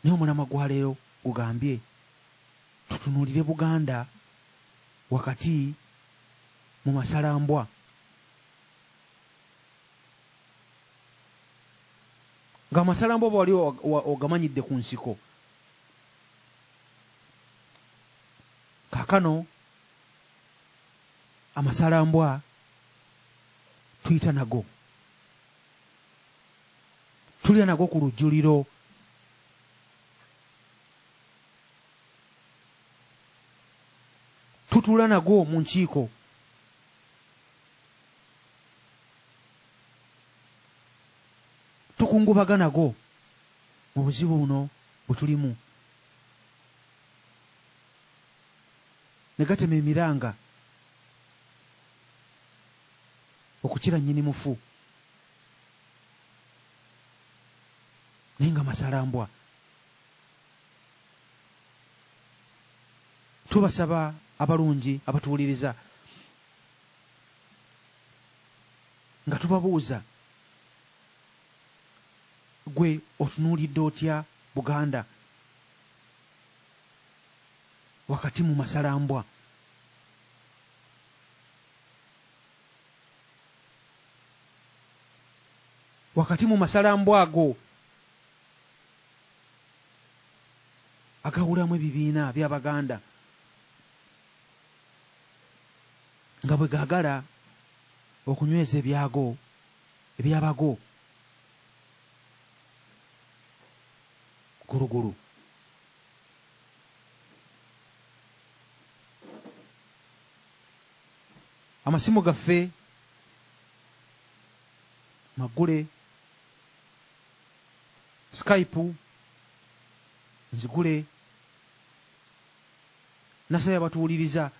Naye omulamwa gwa leero gugambye tutunuulire Buganda wakati mu masalambwa. Nga amasalambwa oba wali ogamanyidde ku nsiko, kaakano amasalambwa tuyita nago, tulya nago ku lujjuliro. Tutuula nago mu nkiiko. Tukungubaga nago mu buzibu buno bwe tulimu. Ne gatema emiranga okukira nnyini mufu. Naye nga masalambwa. Tubasaba abalungi abatuwuliriza nga tubabuuza, gwe otunuulidde otya Buganda wakati mu masalambwa? Wakati mu masalambwa ago agawulamu ebibiina by'Abaganda nga bwe gaagala okunyweza ebyago ebyabago gulugulu. Amasimu gaffe magule, Skype nzigule, nasaba abatuwuliriza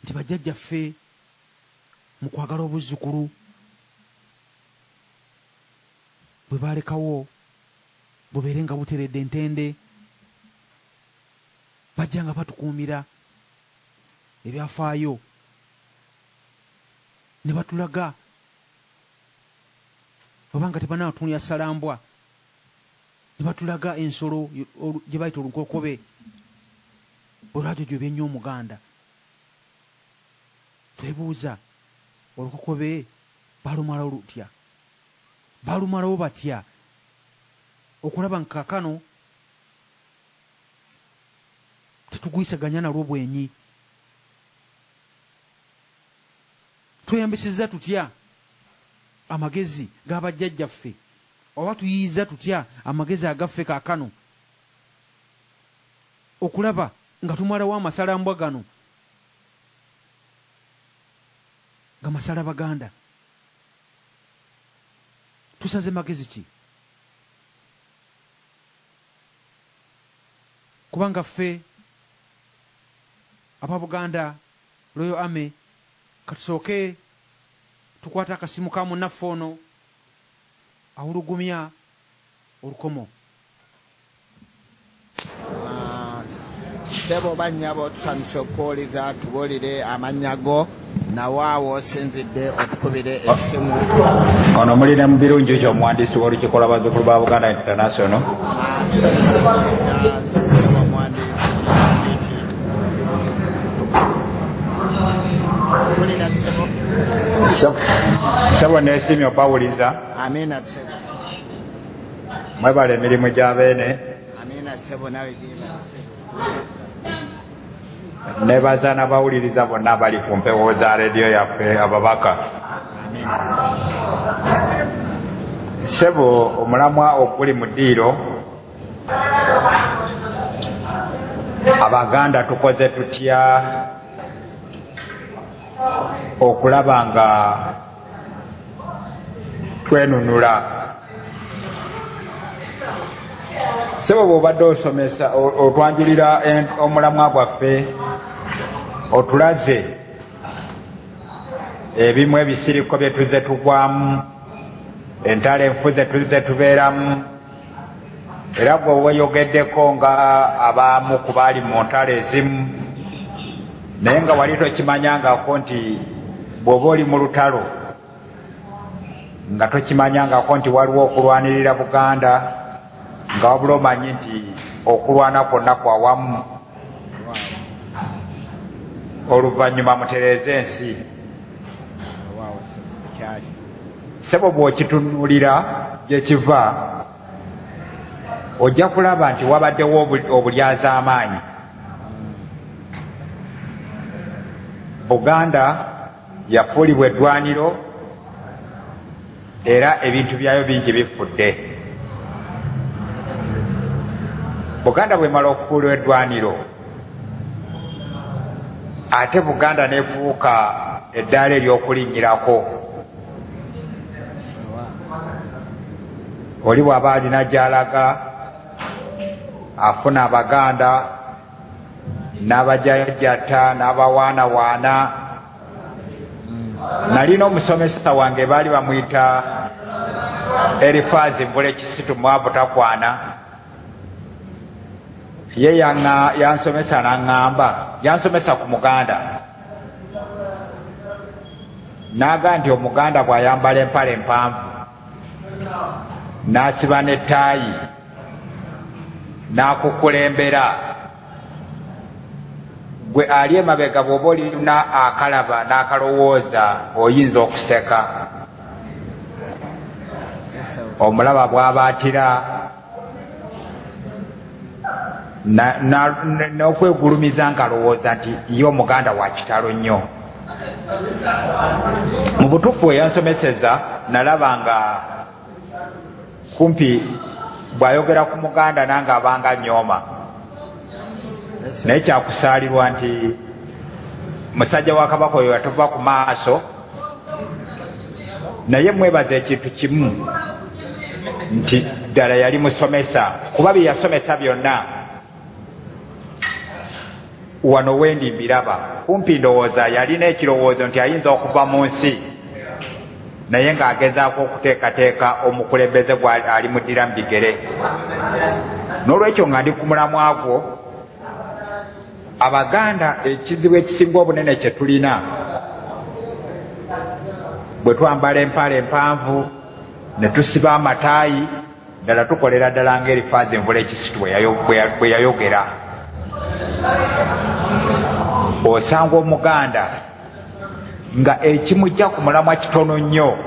nti bajjajjaffe mu kwagala obuzzukulu bwe baalekawo bubeere nga buteredde entende, bajja nga batukuumira ebyafaayo ne batulaga oba nga tebanatunuulira ssalambwa, ne batulaga ensolo gye bayita olukokobe olwajojobya ennyo Omuganda. Twebuuza olukokobe balumalawo lutya? Balumalawo batya okulaba nga kaakano tetugwisaganya nalwo bwenyi? Tweyambisizza tutya amagezi g'abajjajjaffe, oba tuyiyiza tutya amagezi agaffe kaakano okulaba nga tumalawo amasalambwa gano nga masala Baganda? Tusaze magezi ki? Kubanga ffe aba Buganda Royal Army katusooke tukwata akasimu ka munnaffe ono awulugumya olukomo. Ssebo bannyabo, tusanyuse okuwuliza, tubuulire amannya go nawaawo osinzidde otukubire essimu. Ono mulina mu birungi kyo omuwandiisi w'olukiiko lw'abazzukulu ba Buganda International. Tusanyuse okuwuliza ssebo omuwandiisi Iti. Mpulira ssebo. Ssebo neesiimye obbawuliza. Amiina ssebo. Mwebale emirimu gya beene. Amiina ssebo, nawe gyebale ssebo. Nebaza n'abawuliriza bonna abali ku mpewo za rediyo yaffe ababaka. Amiina ssebo. Ssebo, omulamwa oguli mu ddiiro, Abaganda tukoze tutya okulaba nga twenunula? Ssebo, bw'obadde osomesa otwanjulira omulamwa gwaffe, otulaze ebimu ebisiriko bye tuzze tugwamu, entalo enfu ze tuzze tubeeramu, era gwe weeyogeddeko nga abamu ku baali mu ntalo ezimu, naye nga wali tokimanyangako nti bw'oba oli mu lutalo nga tokimanyangako nti waliwo okulwanirira Buganda, Nga wabula omanyi nti okulwana kwonna kwa wamu, oluvannyuma mutereeze ensi. Ssebo bw'okitunuulira gye kiva, ojja kulaba nti wabaddewo obulyazaamaanyi. Buganda yafuulibwa eddwaniro era ebintu byayo bingi bifudde. Buganda bwemala okufuulibwa eddwaniro, ate Buganda n'efuuka eddaala ery'okulinnyirako. Oli bw'aba alina gy'alaga afuna Abaganda n'abajajjata n'abawaanawaana. Nalina omusomesa wange baali bamuyita Erifaazi Nvule Kisitu mwavu takwana. Ye yansomesa n'aŋŋamba, yansomesa ku Muganda, n'aga nti Omuganda bw'ayambala empale empanvu n'asiba n'ettaayi n'akukulembera, gwe ali emabega bw'oba olina akalaba n'akalowooza oyinza okuseka. Omulaba bw'abaatira n'okwegulumiza ng'alowooza nti ye Omuganda wa kitalo nnyo. Mu butuufu we yansomeseza nalaba nga kumpi bw'ayogera ku Muganda nange abanga nnyooma. Naye kyakusaalirwa nti musajja wa Kabaka oyo yatuva ku maaso, naye mwebaza ekintu kimu nti ddala yali musomesa, kuba bye yasomesa byonna wano wendi mbiraba. Kumpi ndowooza yalina ekirowoozo nti ayinza okuva mu nsi, naye ng'agezaako okuteekateeka omukulembeze alimuddira mu bigere. N'olwekyo nga ndi ku mulamwa gwo, Abaganda ekizibu ekisinga obunene kye tulina, bwe twambala empale empanvu ne tusiba amataayi, ddala tukolera ddala ng'Erifaazi Nvule Kisitu bwe yayogera. Osanga Omuganda nga ekimujja ku mulamwa kitono nnyo,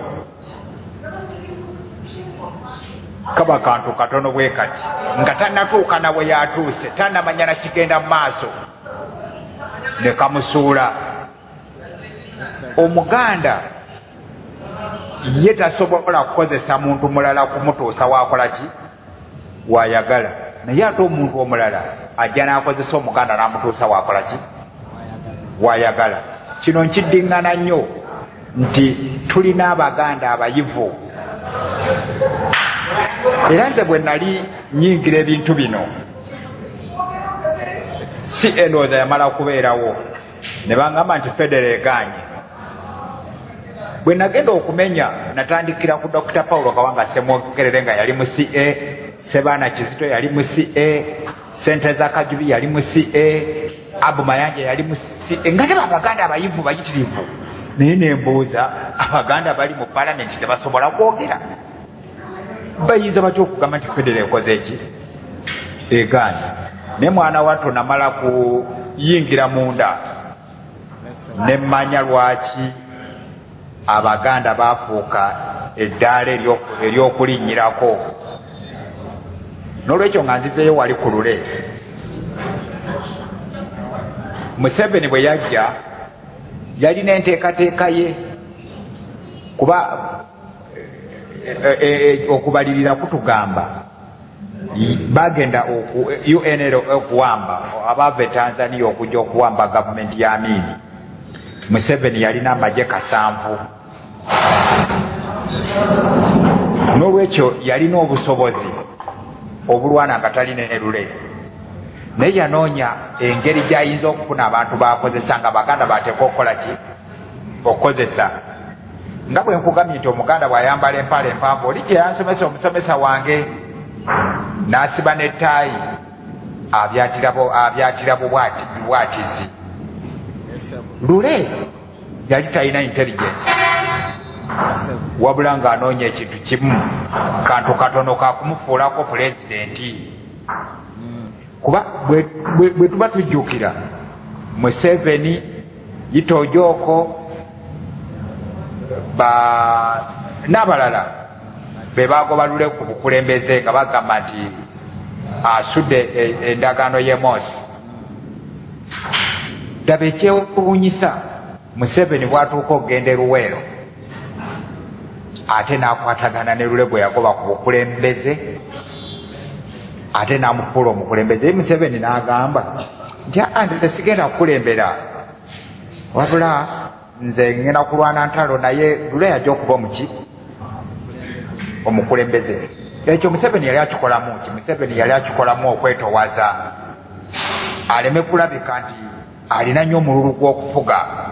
kaba kantu katono bwe kati, nga tannatuuka na bwe yatuuse, tannamanya na kigenda mu maaso, ne kamusuula. Omuganda ye tasobola kukozesa muntu mulala kumutuusa waakola ki waayagala, naye ate omuntu omulala ajja n'akozesa Omuganda n'amutuusa waakola ki waayagala. Kino nkiddiŋŋana nnyo nti tulina Abaganda abayivu. Era nze bwe nali nnyingira ebintu bino, si endowooza yamala kubeerawo ne bangamba nti federo egaanye. Bwe nagenda okumenya natandikira ku Dr. Paulo Kawanga Ssemwogerere nga yali mu CA, Sebaana Kizito yali mu CA, Senteza Kajubi yali mu CA, Abu Mayanja yali mu CA, nga teba Abaganda abayivu bayitirivu. Naye nembuuza, Abaganda bali mu palamenti tebasobola kwogera, bayinza batya okugamba nti federo ekoze ki egaanye? Naye mwana wattu namala kuyingira munda ne mmanya lwaki Abaganda baafuuka eddaala ery'okulinnyirako. N'olwekyo nga nzizeeyo wali ku Lule, Museveni bwe yajja yalina enteekateeka ye, kuba okubalirira kutugamba bagenda UNL okuwamba abaava e Tanzania okujja okuwamba gavumenti ya Amini. Museveni yalina amagye 7, n'olwekyo yalina obusobozi obulwana nga talina Lule, naye yanoonya engeri gy'ayinza okufuna abantu bakozesa nga Baganda bateekwa okukola ki okukozesa. Nga bwe nkugambye nti Omuganda bw'ayambala empale empanvu, oli kye yansomesa omusomesa wange n'asiba n'ettaayi abyatira bwatizi. Lule yali talina intelligence, Wabula ng'anoonya ekintu kimu, kantu katono kakumufuulako pulezidenti. Kuba bwe tuba tujjukira Museveni, Itojooko n'abalala be bagoba Lule ku bukulembeze nga bagamba nti asudde endagaano y'Emosi. Ddaba ekyewuunyisa, Museveni bw'atuuka okugenda e Luweero ate n'akwatagana ne Lule gwe yagoba ku bukulembeze, ate n'amufuula omukulembeze. Ye Museveni n'agamba nti aa, nze sigenda kukulembera, wabula nze ngenda kulwana ntalo, naye Lule yajja okuba omuki omukulembeze. Ekyo Museveni yali akikolamu ki? Museveni yali akikolamu okwetowaza aleme kulabika nti alina nnyo omululu gw'okufuga.